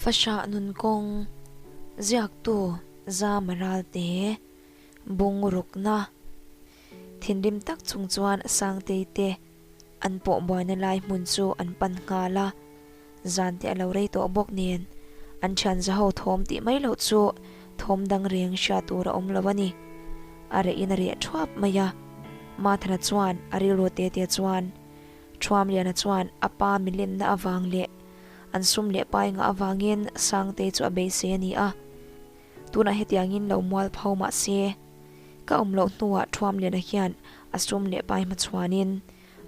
Fahrah nunkawng ziaktu Zama Ralte bungrukna thinrim tak chung chuan Sangtei te an pawh buaina lai hmun chu an pan nghal a, zan te a lo rei tawh bawk nen an thian zaho thawm tih mai loh chu thawm dang reng hria tur a awm lo a ni. A reh in a reh thuap mai a, Mathana chuan a rilru te te chuan Thuamliana chuan a pa milenna avang leh an sum leh pai ngah avangin Sangtei chu a beisei a ni a. Tunah hetiangin lo mual pho mah se, ka awm loh hnuah Thuamliana hian a sum leh pai hmachhuanin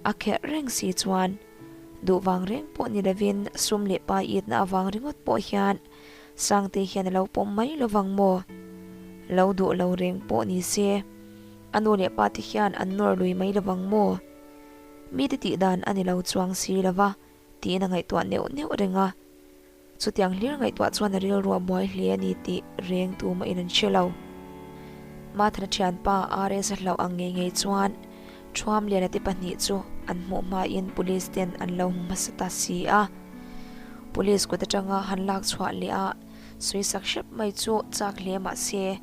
a kherh reng si chuan duh vang reng pawh ni lovin sum leh pai itna avang ringawt pawh hian Sangtei hian a lo pawm mai lovang maw? Lo duh lo reng pawh ni se, a nu leh pa te hian an nawr lui mai lovang maw? Mite tih dan a ni lo chuang si lo va, tiin a ngaihtuah neuh neuh reng a. Chutiang hlir ngaihtuah chuan a rilru a buai hle a ni tih reng tumah in an hre lo. Mathana thianpa RS a hlauh ang ngei ngei chuan Thuamliana te pahnih chu an hmuh hmain police ten an lo hmu hmasa ta si a. Police kut atanga han lak chhuah leh a sawisak hrep mai chu chak hle mah se,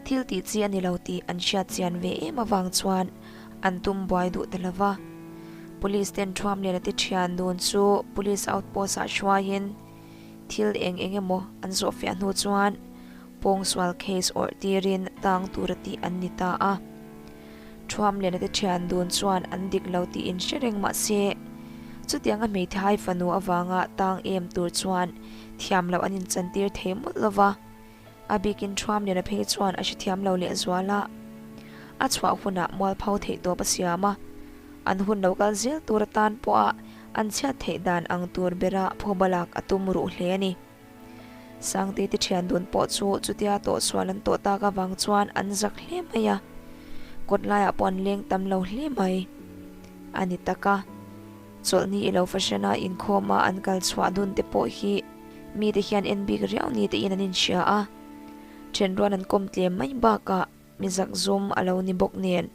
Thil tih chi a ni lo tih an hriat chian ve em avang chuan an tum buai duh ta lo va. Police ten Thuamliana te thian dun chu Police outpost ah hruaiin thil eng eng emaw an zawhfiah hnu chuan pawngsual case awrh tirin tang tura tih an ni ta a. Thuamliana te thian dun chuan an dik lo tih in hre reng mah se chutianga hmeithai fanu avanga tang em tur chuan thiam loh an inchantir thei mawlh lo va. A bikin Thuamliana phei chuan a hrethiam lo lehzual a, a chhuah hunah mualpho theih tawp a siam a, an hun lo kal zel tur atan pawha an chhiat theih dan ang tur bera phubalak a tum ruh hle a ni. Sangte te thian dun pawh chu chutia tawhsual an tawh tak avang chuan an zak hle mai a, kawt laiah pawh an leng tam lo hle mai a ni tak a, chawlhni i lo fashion a inkhawma an kal chhuah dun te pawh hi Mite hian en bik riau ni tein an inhria a, ṭhenrual an kawm tlem mai bakah mi zakzum a lo ni bawk nen.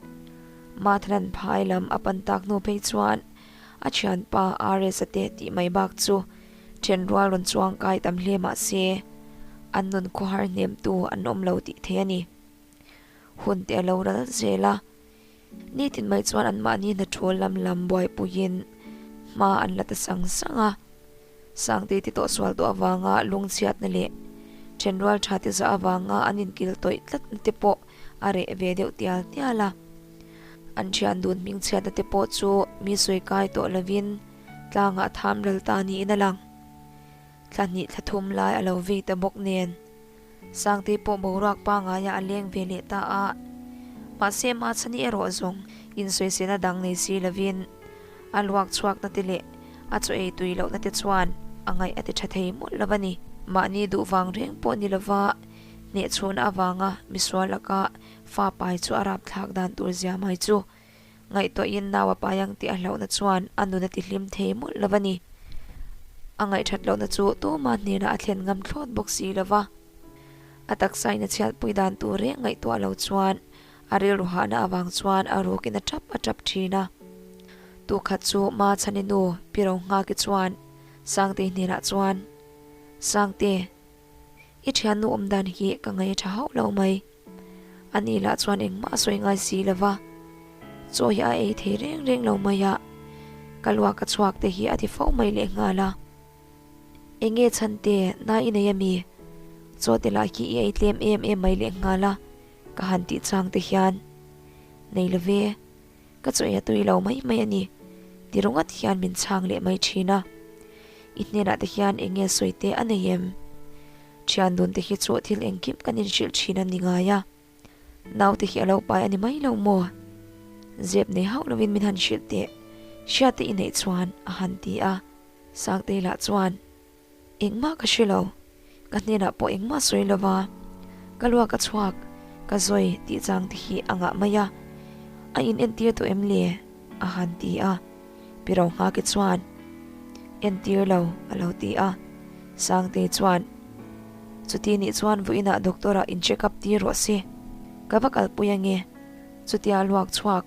Mathanan phai lam a pan tak hnu phei chuan a ṭhianpa RS-a te tih mai bak chu ṭhenrual rawn chuang kai tam hle mah se an nun khawhar hnemtu an awm lo tih thei a ni. Hun te a lo ral zel a, nitin mai chuan anmahni hnaṭhawl lam lam buaipuiin hma an la ta sang sang a. Sangtei ti tawh sual tawh avanga lungchhiatna leh thenrual tha ti zah avanga an inkil tawih tlatna te pawh a reh ve deuh tial tial a. An thian dun hmingchhiatna te pawh chu mi sawi kai tawh lovin tlangah tham ral ta niin a lang. Thla hnih thla thum lai a lo vei ta bawk nen Sangtei pawh boruak pangaiah a leng ve leh ta a. Mahse Machhani erawh zawng insawiselna dang nei si lovin a luak chhuakna te leh a chaw ei tui lohna te chuan a ngaih a ti tha thei mawlh lo a ni. Mahni duh vang reng pawh ni lova hnehchhuhna avanga misual laka fa pai chu a rapthlak dan tur zia mai chu ngaihtuahin nau a pai ang tih a hlauhna chuan a nun a ti hlim thei mawlh lo a ni. A ngaihthat lohna chu tuma hnenah a thlen ngam thlawt bawk si lova. A taksain a chhiatpui dan tur reng ngaihtuah lo chuan A rilru hahna avang chuan a rukin a tap a tap thin a. Tukhat chu Ma Chhani nu Pi Ronghaki chuan Sangtei hnenah chuan, Sangte, i thiannu awm dan hi ka ngaih a tha hauh lo mai. Ani lah chuan engmah a sawi ngai si lo va, chaw hi a ei thei reng reng lo mai a, ka luak a chhuak te hi a ti fo mai lehnghal a. Enge chhante, na i nei ami? Chaw te lah hi i ei tlem em em mai lehnghal a. Ka han tih chang te hian nei lo ve, ka chaw ei a tui lo mai mai a ni ti ringawt hian min chhang leh mai thin a. I hnenah te hian eng nge sawi te a nei em? Thian dun te hi chu thil engkim kan inhrilh thin a ni ngai a, naute hi a lo pai a ni mai lo maw? Zep nei hauh lovin min han hrilh teh, hriat te i neih chuan a han ti a, Sangtei lah chuan Engmah ka hre lo, ka hnenah pawh engmah sawi lo va, ka luak a chhuak, ka zawi tih chang te hi a ngah mai a, a in entir tawh em le? a han ti a, Pi Rohnghaki chuan, Entir lo, a lo ti a, Sangtei chuan, Chuti nih chuan vawiinah doctor ah in check up tir rawh se, ka va kalpui ange, chutia luak chhuak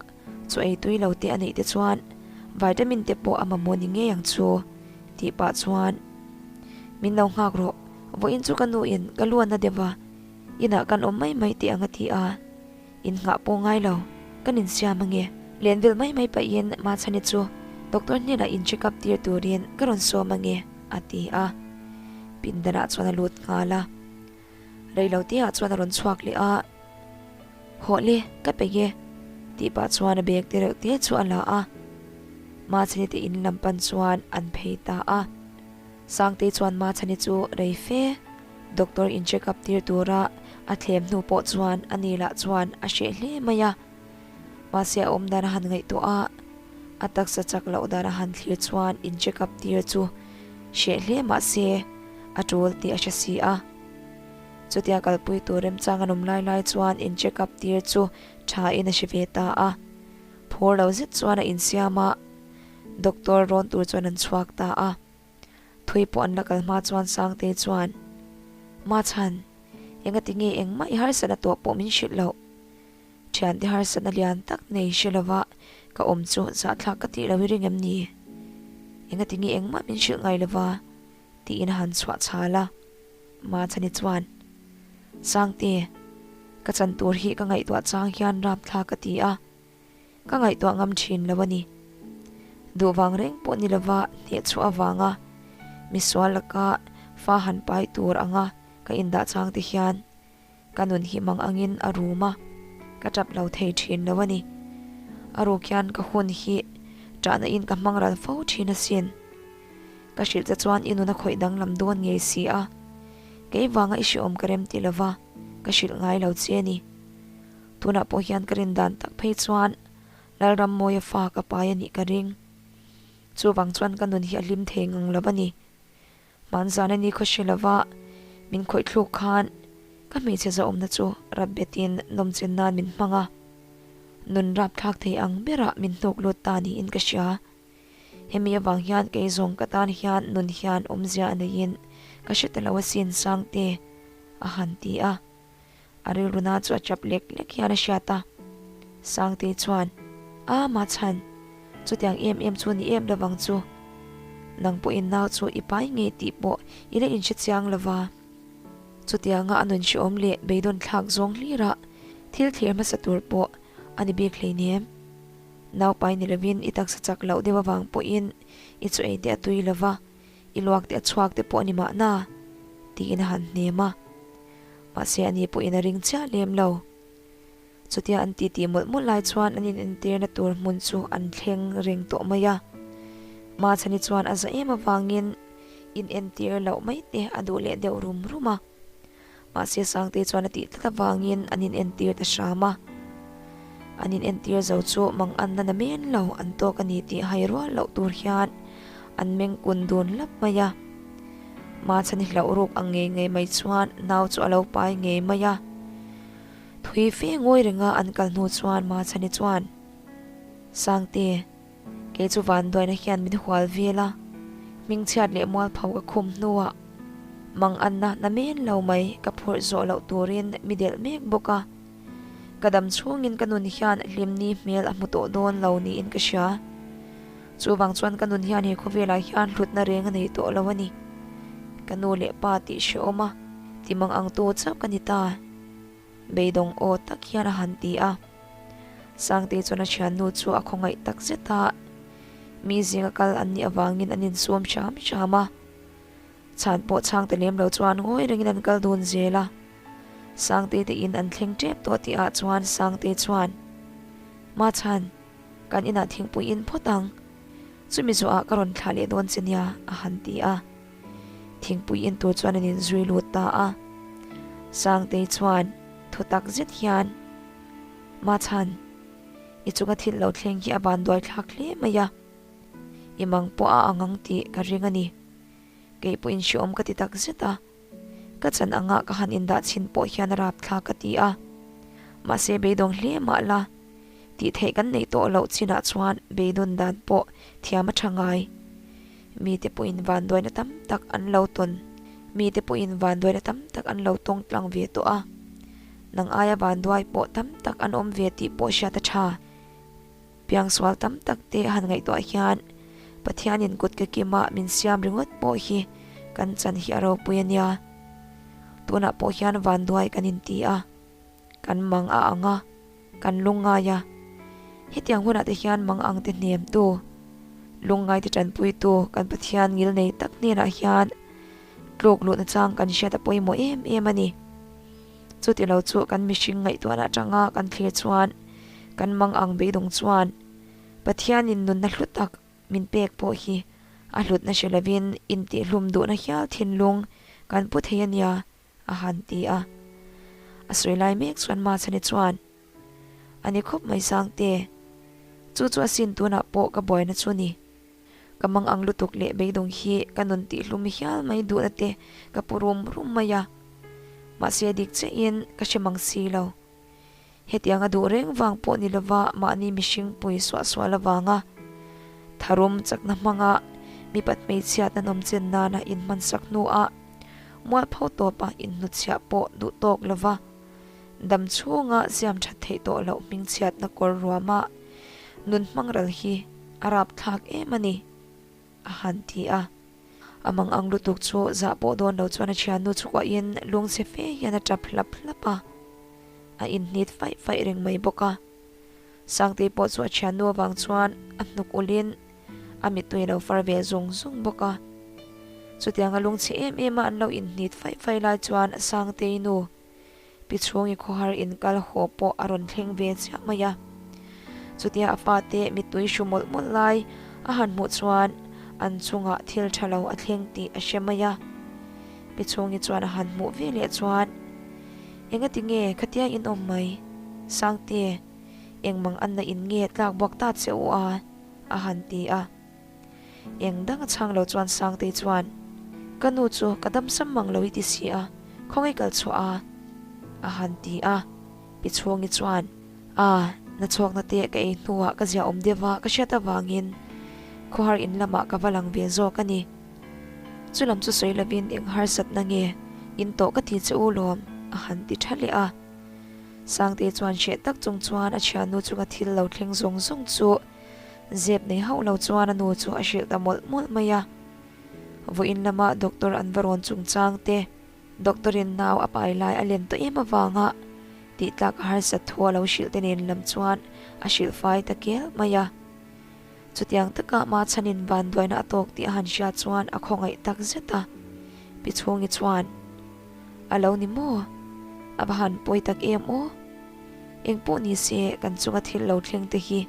chaw ei tui lo te a neih te chuan vitamin te pawh a mamawh ni ngei ang chu. Tih pah chuan, Min lo nghak rawh. Vawiin chu ka nu in ka lu a na deuh a, inah kan awm mai mai teh ang a ti a, in nghah pawh ngai lo, kan insiam ange. Lenvel mai mai pahin Machhani chu doctor hnenah in check up tir turin ka rawn sawm ange a ti a, pindanah chuan a lut nghal a. Reiloteah chuan a rawn chhuak leh a, Hawh le, ka peih e, tih pah chuan a bag te reuh te chu a la a. Machhani te in lam pan chuan an phei ta a. Sangtei chuan Machhani chu rei fe doctor in check up tir tura a thlem hnu pawh chuan a ni lah chuan a hreh hle mai a. Mahse a awm dan a han ngaihtuah a, a taksa chak loh dan a han thlir chuan in check up tir chu hreh hle mahse a tul tih a hre si a. Chutia kalpui tur remchang an awm lai lai chuan in check up tir chu tha in a hre ve ta a. Phur lo zet chuan a insiam a, doctor rawn tur chuan an chhuak ta a. Thui pawh an la kal hma chuan Sangtei chuan, Machhan, engati nge engmah i harsatna tawh pawh min hrilh loh? Thiante harsatna lian tak nei hre lova ka awm chu zahthlak ka tih lo i ring em ni? Engati nge engmah min hrilh ngai lova? tiin a han chhuah chhal a. Machhani chuan, Sangte, ka chan tur hi ka ngaihtuah chang hian rapthlak ka ti a. Ka ngaihtuah ngam thin lo a ni. Duh vang reng pawh ni lova hnehchhuah avanga misual laka fa han pai tur anga ka indah chang te hian ka nun hi mang angin a rum a, ka tap lo thei thin lo a ni. A ruk hian ka hun hi ṭahna in ka hmang ral fo thin asin. Ka hrilh che chuan i nun a khawih danglam dawn ngei si a, kei vanga i hreawm ka rem ti lova ka hrilh ngai lo che a ni. Tunah pawh hian ka rin dan tak phei chuan Lalrammawia fa ka pai a nih ka ring. Chuvang chuan ka nun hi a hlim thei ngang lo a ni. Hmanzana ni khaw hre lova min khawih thluk khan ka hmeichhe zahawmna chu rap betin nawmchen nan min hmang a, nun rap thlak thei ang berah min hnuk lut ta niin ka hria. Hemi avang hian kei zawng ka tan hian nun hian awmzia a neiin ka hre ta lo asin Sangte, a han ti a. A rilruna chu a chap lek lek hian a hriat a. Sangtei chuan, A, Machhan, chutiang em em chu ni em lovang chu. Nang pawhin nau chu i pai ngei tih pawh i la inhre chiang lova. Chutianga a nun hrehawm leh beidawn thlak zawng hlirah thil thlir hmasa tur pawh a ni bik hleinem. Nau pai ni lovin i taksa chak loh deuh avang pawhin i chaw ei te a tui lova, i luak te a chhuak te pawh a ni mahna, tiin a han hnem a. Mahse ani pawhin a ring chiah lem lo. Chutia an titi mawlh mawlh lai chuan an inentirna tur hmun chu an thleng reng tawh mai a. Machhani chuan a za em avangin inentir loh mai te a duh leh deuh rum rum a. Mahse Sangtei chuan a tih tlat avangin an inentir ta hram a. An inentir zo chu manganna na men lo an tawk a ni tih hai rual loh tur hian an meng kun dun lap mai a. Machhani hlauh ruk ang ngei ngei mai chuan nau chu a lo pai ngei mai a. Thui fe ngawi renga an kal hnu chuan Machhani chuan, Sangte, kei chu vanduaina hian min hual vel a, hmingchhiat leh mualpho ka khum hnuah mang anna na men lo mai ka phurh zawh loh turin mi delh mek bawk a. Ka dam chhungin ka nun hian hlimni hmel a hmu tawh dawn lo niin ka hria. Chuvang chuan ka nun hian he khawvelah hian hlutna reng a nei tawh lo a ni. Ka nu leh pa tih hrehawm a, ti mang ang tu chauh ka ni ta. Beidawng aw tak hian a han ti a. Sangtei chuan a thiannu chu a khawngaih tak zet a, mi zinga kal an nih avangin an insum hram hram a. Chhan pawh chhang ta lem lo chuan ngawi rengin an kal dun zel a. Sangtei te in an thleng tep tawh tihah chuan Sangtei chuan, Machhan, Kan inah thingpui in phawt ang. Chumi zawhah ka rawn thlah leh dawn che nia, a han ti a. Thingpui in tur chuan an inzui lut ta a. Sangtei chuan thu tak zet hian, Machhan, i chunga thil lo thleng hi a vanduai thlak hle mai a. I mang pawh a ang ang tih ka ring a ni. Kei pawhin hreawm ka ti tak zet a. Ka chan anga ka han indah chhin pawh hian a rapthlak ka ti a. Mahse beidawng hle mah la, tih theih kan neih tawh loh chinah chuan beidawn dan pawh thiam a tha ngai. Mite pawhin vanduaina tam tak an lo tawn, mite pawhin vanduaina tam tak an lo tawng tlang ve tawh a. Nang aia vanduai pawh tam tak an awm ve tih pawh hriat a tha. Piangsual tam tak te han ngaihtuah hian Pathianin kut ka kima min siam ringawt pawh hi kan chan hi a ropui a nia. Tunah pawh hian vanduai kan inti a, kan mang a ang a, kan lungngai a. Hetiang hunah te hian mang ang te hnemtu, lungngai te tanpuitu kan Pathian ngil nei tak hnenah hian tluk luhna chang kan hriat a pawimawh em em a ni. Chuti lo chu kan mihring ngaihtuahna atanga kan thlir chuan kan mang ang beidawng chuan Pathianin nunna hlu tak min pek pawh hi a hlutna hre lovin intihlum duhna hial thinlung kan pu thei a nia a han ti a. A sawi lai mek chuan Machhani chuan, A ni khawp mai Sangte, chu chu a sin tunah pawh ka buaina chu ni. Ka mang ang lutuk leh beidawng hi ka nun tihlum hial mai duhna te ka pu rum rum mai a. Mahse dik chiahin ka hre mang si lo. Hetiang a duh reng vang pawh ni lova mahni mihring pui suah sual avanga tharum chakna hmanga mipat hmeichhiat an awm chen nana inhmansak hnuah mualpho tawpa inhnutchhiah pawh duh tawk lova dam chhunga siam that theih tawh loh hmingchhiatna kawr ruama nun hmang ral hi a rapthlak em a ni, a han ti a. A mang ang lutuk chu zah pawh dawn lo chuan a thiannu chu kuahin lungchhe fe hian a tap hlap hlap a. A inhnit faih faih reng mai bawk a. Sangtei pawh chu a thiannu avang chuan a hnuk ulhin a mittui a lo far ve zung zung bawk a. Chutianga lungchhe em em a an lo inhnit faih faih lai chuan Sangtei nu Pi chhungi khawhar inkal haw pawh a rawn thleng ve chiah mai a. Chutia a fate mittui hru mawlh mawlh lai a han hmuh chuan an chungah thil tha lo a thleng tih a hre mai a. Pi chhungi chuan a han hmuh ve leh chuan, Engati nge khatia in awm mai? Sangte, engmang anna in nge tlak buak ta che u a? a han ti a. Eng dang a chhang lo chuan Sangtei chuan, Ka nu chu ka dam sam mang lo i ti si a, khawngaih kal chhuah a? a han ti a. Pi Chhungi chuan, A, na chhuakna te ka ei hnuah ka ziah awm deuh a ka hriat avangin khawhar in lamah ka va lang ve zawk a ni. Chu lam chu sawi lovin eng harsatna nge in tawh ka ti che u lawm, a han ti tha leh a. Sangtei chuan hreh tak chung chuan a thiannu chunga thil lo thleng zawng zawng chu Zep nei hauh lo chuan a nu chu a hrilh ta mawlh mawlh mai a. Vawiin lama doctor an va rawn chungchang te, doctor in nau a pai lai a len tawh em avanga tih tlak a harsat thu a lo hrilh te nen lam chuan a hrilh fai ta kel mai a. Chutiang taka Machhanin vanduaina a tawk tih a han hria chuan a khawngaih tak zet a. Pi Chhungi chuan, A lo ni maw? A va han pawi tak em aw? Eng pawh ni se kan chunga thil lo thleng te hi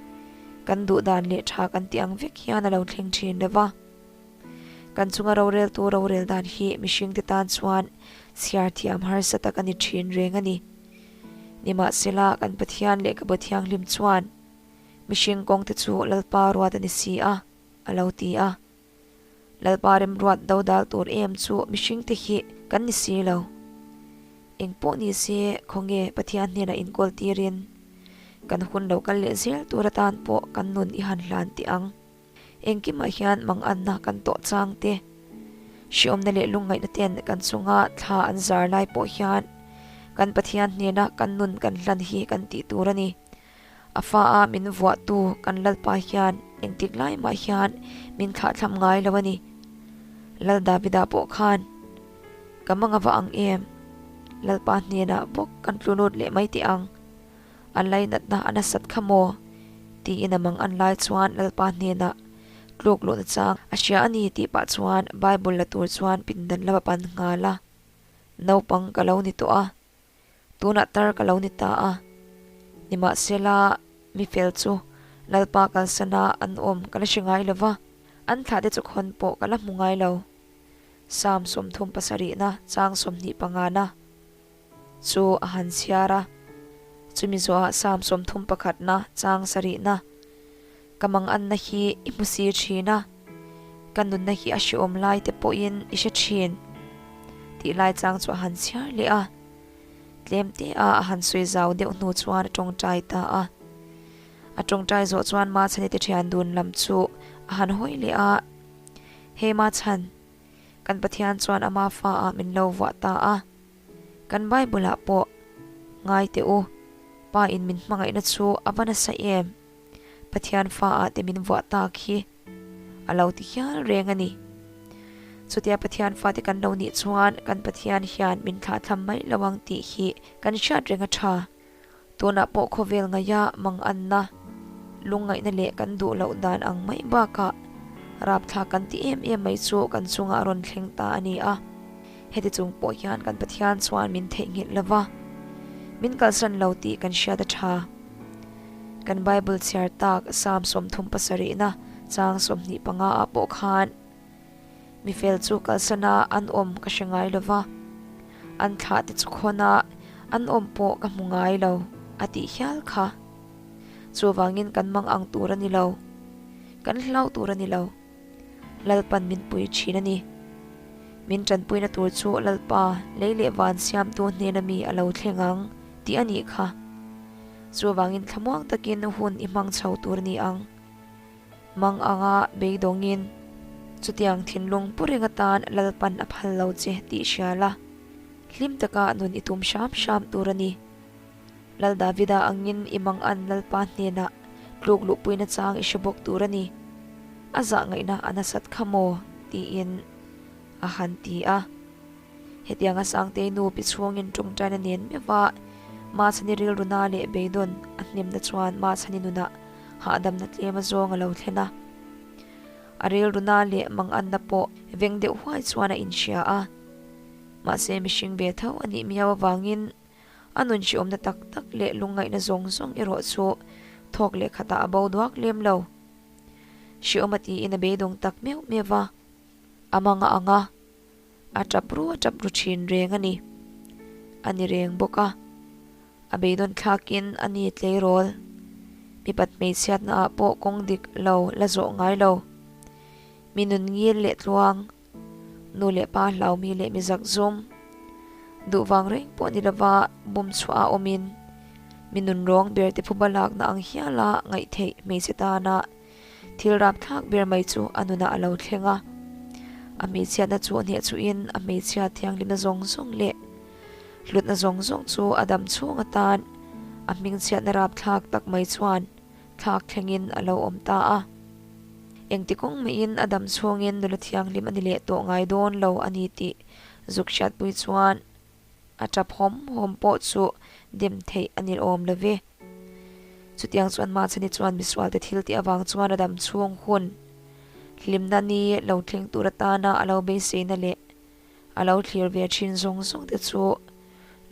kan duh dan leh tha kan tih ang vek hian a lo thleng thin lo va. Kan chunga roreltu rorel dan hi mihring te tan chuan chhiar thiam harsa tak a ni thin reng a ni. Nimahsela kan Pathian lehkhabu thianghlim chuan mihring kawng te chu Lalpa ruat a ni si a, a lo ti a. Lalpa remruat dodal tur em chu mihring te hi kan ni si lo. Eng pawh ni se khawnge Pathian hnenah inkawl tirin kan hun lo kal leh zel tur atan pawh kan nun i han hlan teh ang. Engkimah hian manganna kan tawh chang te, hriawmna leh lungngaihna ten kan chunga thla an zar lai pawh hian kan Pathian hnena kan nun kan hlan hi kan tih tur a ni. A fa a min vuahtu kan Lalpa hian engtik lai mah hian min thlahthlam ngai lo a ni. Lal Davida pawh khan, Ka manga va ang em? Lalpa hnenah bawk kan tlu lut leh mai teh ang. A lainatna a nasat kha maw? tiin a mang an lai chuan Lalpa hnenah tluk luhna chang a hria a ni tih pah chuan Bible la tur chuan pindan lam a pan nghal a. Naupang ka lo ni tawh a. Tunah tar ka lo ni ta a, nimahsela mi fel chu Lalpa kalsana an awm ka la hre ngai lo va, an thlahte chu khawn pawh ka la hmu ngai lo. Psalm 37na chang 25na chu a han chhiar a, chumi zawhah Psalm 31na chang sarihna, Ka manganna hi i hmu si thin a, ka nunna hi a hreawm lai te pawhin i hre thin, tih lai chang chu a han chhiar leh a. Tlem te a a han sawi zau deuh hnu chuan a tawngtai ta a. A tawngtai zawh chuan Machhani te thian dun lam chu a han hawi leh a, Hei Machhan, kan Pathian chuan ama fa ah min lo vuah ta a. Kan Bible ah pawh ngai teh u, Pa in min hmangaihna chu a va nasa em? Pathian fa ah te min vuah tak hi a lo ti hial reng a ni. Chutia Pathian fate kan lo nih chuan kan Pathian hian min thlahthlam mai lo ang tih hi kan hriat reng a tha. Tunah pawh khawvel ngaia manganna, lungngaihna leh kan duh loh dan ang mai bakah rapthlak kan ti em em mai chu kan chungah a rawn thleng ta a ni a. Heti chung pawh hian kan Pathian chuan min theihnghilh lo va, min kalsan lo tih kan hriat a tha. Kan Bible chhiar tak Psalm 37na chang 25 ah pawh khan, Mi fel chu kalsana an awm ka hre ngai lo va, an thlah te chu khawnah an awm pawh ka hmu ngai lo, a tih hial kha. Chuvangin kan mang ang tur a ni lo, kan hlau tur a ni lo. Lalpan min pui thin a ni. Min tanpuina tur chu Lalpa lei leh van siamtu hnena mi a lo thleng ang tih a nih kha. Chuvangin thlamuang takin hun i hmang chho tur a ni ang. Mang anga beidawngin chutiang thinlung pu reng atan Lalpan a phal lo che tih hria la, hlim taka nun i tum hram hram tur a ni. Lal Davida angin i mangan Lalpa hnenah tluk luhpuina chang i hre bawk tur a ni. A zah ngaihna a nasat kha maw? tiin a han ti a. Hetianga Sangtei nu pi chhungin tawngtaina nen meuh a, Machhani rilruna leh beidawn a hnemna chuan Machhani nunah hahdamna tlem a zawng a lo thlen a. A rilruna leh manganna pawh veng deuh huai chuan a inhria a. Mahse mihring ve tho a nih miau avangin a nun hriawmna tak tak leh lungngaihna zawng zawng erawh chu thawk leh khatah a bo duak lem lo. Hriawm a tiin a beidawng tak meuh meuh va, a mang a ang a. A tap ru a tap ru thin reng a ni. A ni reng bawk a. A beidawn thlakin a ni tleirawl. Mipat hmeichhiatna ah pawh kawng dik lo la zawh ngai lo. Mi nun ngil leh tluang, nu leh pa hlaumi leh mi zak zum. Duh vang reng pawh ni lova bum chhuah a awmin mi nun rawng ber te phuba lakna ang hiala ngaihtheih hmeichhe tana Thil rapthlak ber mai chu a nunah a lo thleng a. A hmeichhiatna chu hneh chuhin a hmeichhia thianghlimna zawng zawng leh hlutna zawng zawng chu a dam chhung atan a hmingchhiatna rapthlak tak mai chuan thlak thlengin a lo awm ta a. Engti kawng maiin a dam chhungin nula thianghlim a ni leh tawh ngai dawn lo a ni tih zuk hriatpui chuan A tap hawm hawm pawh chu dem theih a ni awm lo ve. Chutiang chuan Machhani chuan misualte thil tih avang chuan a dam chhung hun hlimna ni lo thleng tur atana a lo beiseina leh a lo thlir ve thin zawng zawng te chu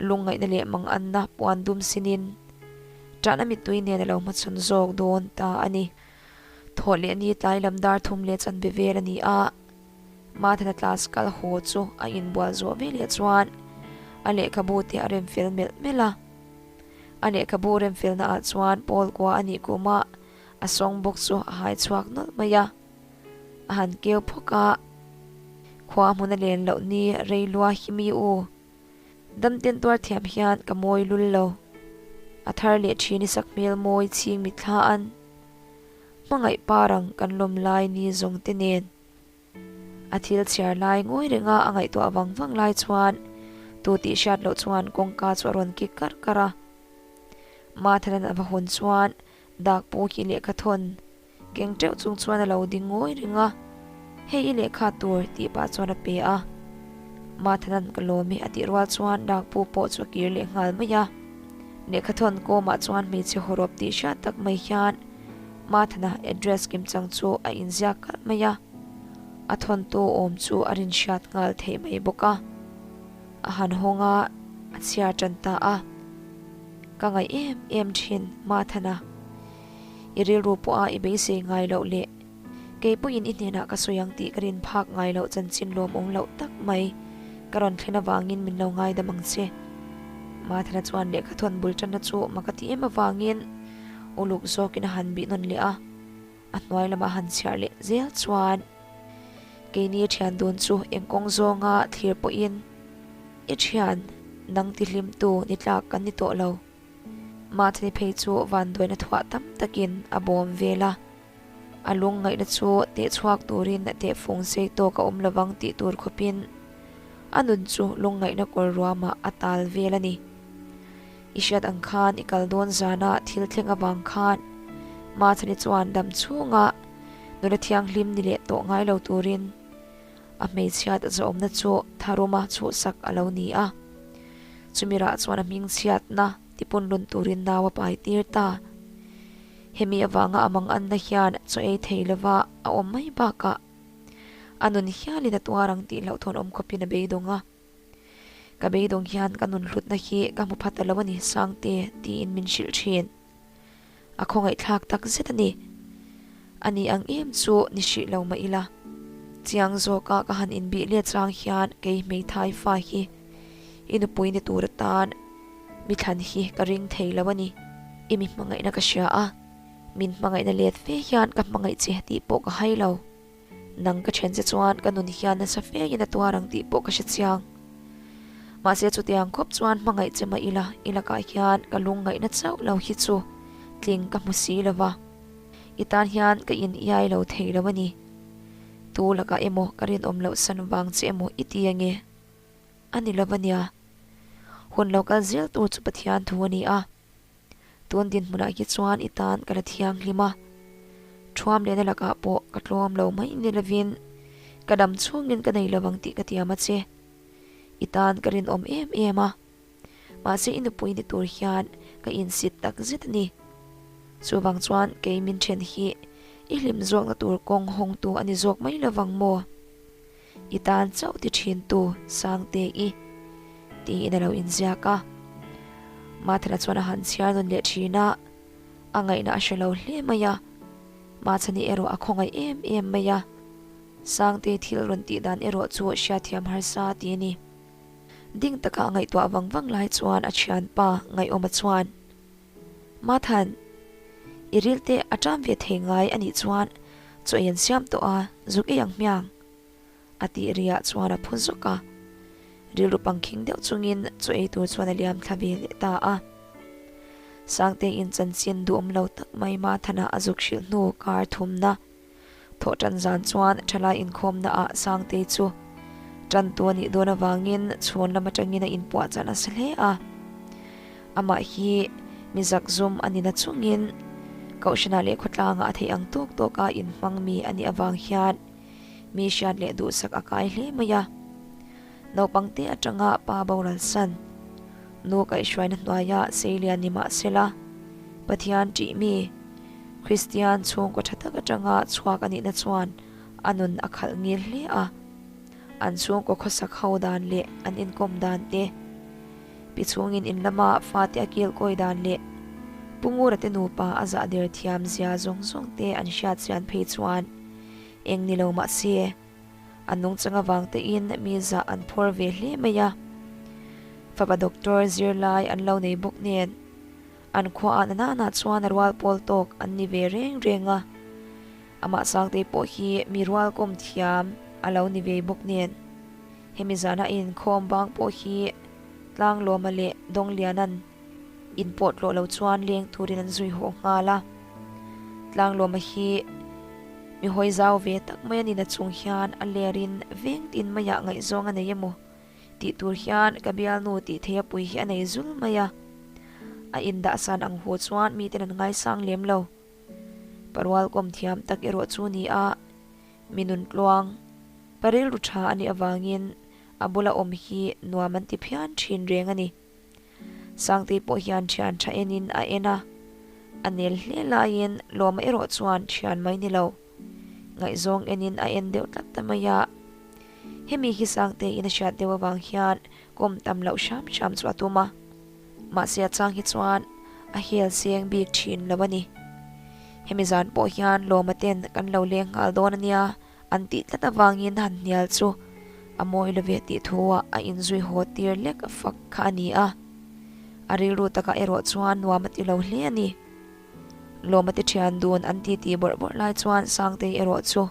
lungngaihna leh manganna puan dum sinin ṭahna mittui nen a lo hmachhawn zawk dawn ta a ni. Thawh leh ni tlai lam dar thum leh chanve vel a ni a. Mathana class kal haw chu a inbual zawh ve leh chuan a lehkhabu te a rem fel melh melh a. A lehkhabu rem felna ah chuan Paul kua a nih kuma a song book chu a hai chhuak nawlh mai a. A han keu phawk a, Khua hmun a len loh ni rei lua hi mi u. Damten tuar thiam hian ka mawi lul lo. A thar leh thin i sakhmel mawi chhing mitthla an. Hmangaih parang kan lawm lai ni zawng te nen. A thil chhiar lai ngawi renga a ngaihtuah vang vang lai chuan tu tih hriat loh chuan kawngka chu a rawn kik karh karh a. Mathanan a va hawn chuan dak pu hi lehkha thawn keng teuh chung chuan a lo ding ngawi reng a, Hei i lehkha tur tih pah chuan a pe a. Mathanan ka lawm e a tih rual chuan dak pu pawh chu a kir leh nghal mai a. Lehkha thawn kawmah chuan hmeichhe hawrawp tih hriat tak mai hian Mathana address kimchang chu a inziak kalh mai a, a thawntu awm chu a rinhriat nghal theih mai bawk a. A han hawng a, a chhiar tan ta a. Ka ngaih em em thin, Mathana. I rilru pawha i beisei ngai loh leh kei pawhin i hnenah ka sawi ang tih ka rin phak ngai loh chanchin lawmawm loh tak mai ka rawn thlen avangin min lo ngaidam ang che. Mathana chuan lehkha thawn bul tanna chu mak a ti em avangin Uluk zawkin a han bih nawn leh a, a hnuai lama han chhiar leh zel chuan keini thian dun chu eng kawng zawnga thlir pawhin i thian nang tihlimtu ni tlak kan ni tawh lo. Mahthani phei chu vanduaina thuah tam takin a bawm vel a, a lungngaihna chu tehchhuak turin a tehfung sei tawk a awm lovang tih tur khawpin a nun chu lungngaihna kawr ruamah a tal vel a ni. I hriat ang khan i kal dawn zana thil thleng avang khan Mathani chuan dam chhunga nula thianghlim ni leh tawh ngai lo turin A hmeichhiat zawmna chu tharuma chhuhsak a lo ni a. Chumi rah chuan a hmingchhiatna tipunlun turin nau a pai tir ta. Hemi avanga a manganna hian chaw ei thei lova a awm mai bakah a nun hialin a tuar ang tih hlauhthawn awm khawpin a beidawng a. Ka beidawng hian ka nun hlutna hi ka hmu phat ta lo a ni Sangte tiin min hrilh thin. A khawngaihthlak tak zet a ni. A ni ang em chu ni hrih lo mah ila. Chiang zawka ka han inbih let chang hian kei hmeithai fa hi i nupui ni tur atan mi thlan hi ka ring thei lo a ni. I mi hmangaihna ka hria a, min hmangaihna let fe hian ka hmangaih che tih pawh ka hai lo. Nang ka then che chuan ka nun hian nasa fein a tuar ang tih pawh ka hre chiang. Mahse chutiang khawp chuan hmangaih che mah ila i lakah hian ka lungngaihna chauh lo hi chu tling ka hmu si lo va. I tan hian ka in iai lo thei lo a ni. Tu lakah emaw ka rinawm loh san vang che emaw i ti ange? A ni lo va nia. Hun lo kal zel tur chu Pathian thu a ni a. Tun dinhmunah hi chuan i tan ka la thianghlim a, thuam lehna lakah pawh ka tlawm lo mai ni lovin ka dam chhungin ka nei lo ang tih ka tiam a che. I tan ka rinawm em em a, mahse i nupui ni tur hian ka insit tak zet a ni. Chuvang chuan kei min then hi i hlim zawkna tur kawng hawngtu a ni zawk mai lovang maw? I tan chauh ti thin tu Sangte i tiin a lo inziak a. Mathana chuan a han chhiar nawn leh thin a, a ngaihna a hre lo hle mai a. Machhani erawh a khawngaih em em mai a, Sangte thil rawn tih dan erawh chu hriatthiam harsa ti a ni. Ding taka a ngaihtuah vang vang lai chuan a thianpa Ngaihawma chuan, Mathan, i rilte a ṭam ve thei ngai a nih chuan chaw ei an siam tawh a, zuk ei ang hmiang. A tih riah chuan a phu zawk a, rilru pangkhing deuh chungin chaw ei tur chuan a liam thla ve leh ta a. Sangteiin chanchin duhawm lo tak mai Mathana a zuk hrilh hnu kar thumna Thawh ṭan zan chuan ṭhalai inkhawmna ah Sangtei chu ṭantu a nih dawn avangin chhawn lam aṭangin a inpuah chan a sa hle a. Amah hi mi zakzum a ni na chungin Kohhranah leh khawtlangah a theih ang tawk tawka inhmang mi a nih avang hian mi hriat leh duhsak a kai hle mai a. Naupangte aṭanga pa boral san, nu kaihhruaina hnuaia seilian ni mah sela, Pathian ṭih mi, Kristian chhungkaw tha tak atanga chhuak a nihna chuan a nun a khalh ngil hle a. An chhungkaw khawsak ho dan leh an inkawm dan te, pi chhungin in lama fate a kilkawi dan leh Pu Ngura te nupa a zah der thiam zia zawng zawng te an hriat chian phei chuan eng ni lo mah se a nungchang avang tein mi zah an phawr ve hle mai a. Fapa doctor zirlai an lo nei bawk nen. An khuaah na nana chuan a rual pawl tawk an ni ve reng reng a, amah Sangtei pawh hi mi rual kawm thiam a lo ni ve bawk nen. Hemi zana a inkhawm bang pawh hi Tlanglawma leh Dawngliana'n inpawh tlawh lo chuan leng turin an zui haw nghal a. Tlanglawma hi mi hawi zau ve tak mai a nihna chung hian a lerin veng tin maiah ngaihzawng a nei emaw Tih tur hian ka bialnu tih theia pui hi a nei zul mai a. A indahsan ang hu chuan miten an ngaisang lem lo. Parual kawm thiam tak erawh chu ni a, mi nun tluang, pa rilru tha a nih avangin a bula awm hi nuam an ti phian thin reng a ni. Sangtei pawh hian thian tha enin a en a, a nel hle laiin Lawma erawh chuan thian mai ni lo. Ngaihzawng enin a en deuh tlat ta mai a. Hemi hi Sangteiin a hriat deuh avang hian kawm tam loh hram hram chu a tum a. Mahse a chang hi chuan a hel seng bik thin lo a ni. Hemi zan pawh hian Lawma ten kan lo leng nghal dawn a nia an tih tlat avangin han hnial chu a mawi lo ve tih thuah a inzui haw tir lek fak kha a ni a. A rilru takah erawh chuan nuam a ti lo hle a ni. Lawma te thian dun an titi bawrh bawrh lai chuan Sangtei erawh chu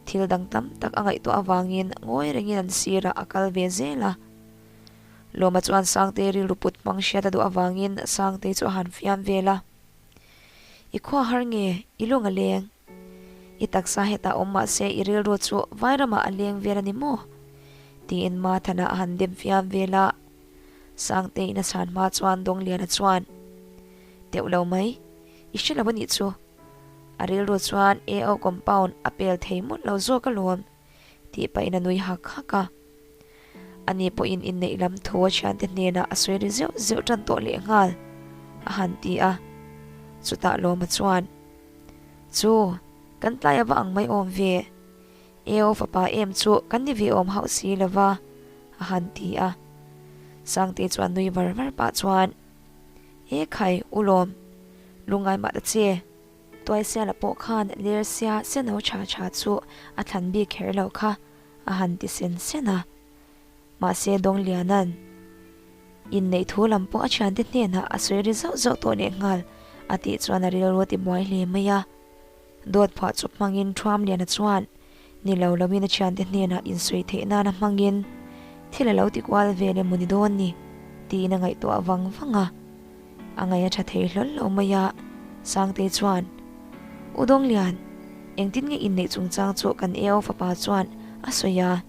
Thil dang tam tak a ngaihtuah avangin ngawi rengin an sirah a kal ve zel a. Lawma chuan Sangtei rilru put hmang hriat a duh avangin Sangtei chu a han fiam vel a. I khua har nge, i lung a leng. I taksa hetah awm mah se i rilru chu vairamah a leng vel a ni maw? Tiin Mathana a han dem fiam vel a. Sangteiin a chhan hma chuan Dawngliana chuan, Teuh lo mai, i hre lo a nih chu. A rilru chuan AO compound a pel thei mawlh lo zawk alawm. Tih pahin a nui hak hak a. Ani pawhin inneih lam thu a thiante hnenah a sawi ri zeuh zeuh tan tawh lehnghal, a han ti a. Chutah Lawma chuan, Chu, kan tlai a va ang mai awm ve. Eo fapa em chu kan ni ve awm hauh si lo va, a han ti a. Sangte chuan nui var var pah chuan, E khai, u Lawm, lungngai mah ta che. Tuaisiala pawh khan Lersia seno tha tha chu a thlan bik kher lo kha, a han ti sen sen a. Mahse Dawngliana'n inneih thu lam pawh a thiante hnenah a sawi ri zauh zauh tawh lehnghal a tih chuan a rilru a ti buai hle mai a. Dawt phuah chawp hmangin Thuamliana chuan ni lo loin a thiante hnenah insawi theih nana hmangin thil a lo ti kual vel emaw ni dawn ni tiin a ngaihtuah vang vang a. A ngaih a tha thei hlawl lo mai a, Sangtei chuan, U Dawnglian, engtin nge inneih chungchang chu kan Eo fapa chuan a sawi a,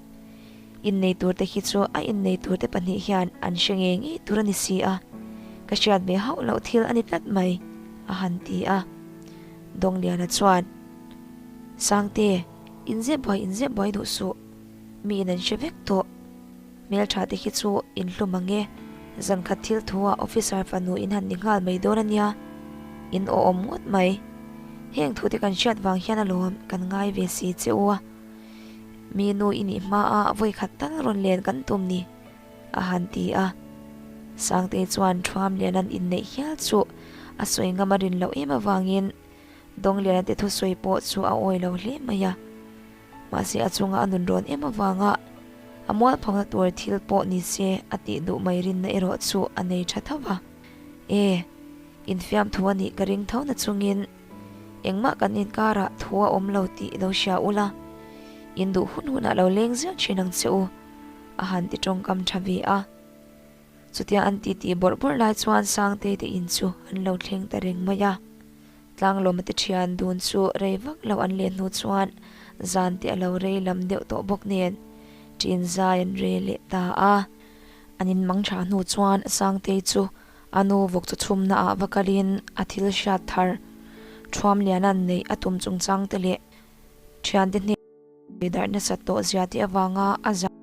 innei turte hi chu a innei turte pahnih hian an hre ngei ngei tur a ni si a, ka hriat ve hauh loh thil a ni tlat mai, a han ti a. Dawngliana chuan, Sangte, inzep buai inzep buai duh suh, miin an hre vek tawh. Hmeltha te hi chu in hlum ang e, zankhat thil thu ah officer fanu in han ni nghal mai dawn a nia, in awh awm ngawt mai. Heng thu te kan hriat vang hian alawm kan ngai ve si che u a, mi nu i nih hma a vawi khat tal rawn len kan tum ni, a han ti a. Sangtei chuan Thuam lian an inneih hial chu a sawi ngam a rin loh em avangin Dawngliana te thusawi pawh chu a awi lo hle mai a. Mahse a chunga a nun rawn em avanga a mualphawna tur thil pawh ni se a tih duh mai rinna erawh chu a nei tha tho va. E, infiam thu a nih ka ring tho na chungin engmah kan inkarah thu a awm lo tih lo hria ula, in duh hun hunah lo leng zel thin ang che u, a han ti tawngkam tha ve a. Chutia an titi bawrh bawrh lai chuan Sangtei te in chu an lo thleng ta reng mai a. Tlanglawma te thian dun chu rei vak lo an leh hnu chuan zan te a lo rei lam deuh tawh bawk nen ṭin zai an re leh ta a. An inmang tha hnu chuan Sangtei chu a nu vawk chu chhumna ah va kalin a thil hriat thar Thuamliana'n neih a tum chungchang te leh thiante hnen darh nasat tawh zia te avanga a zah.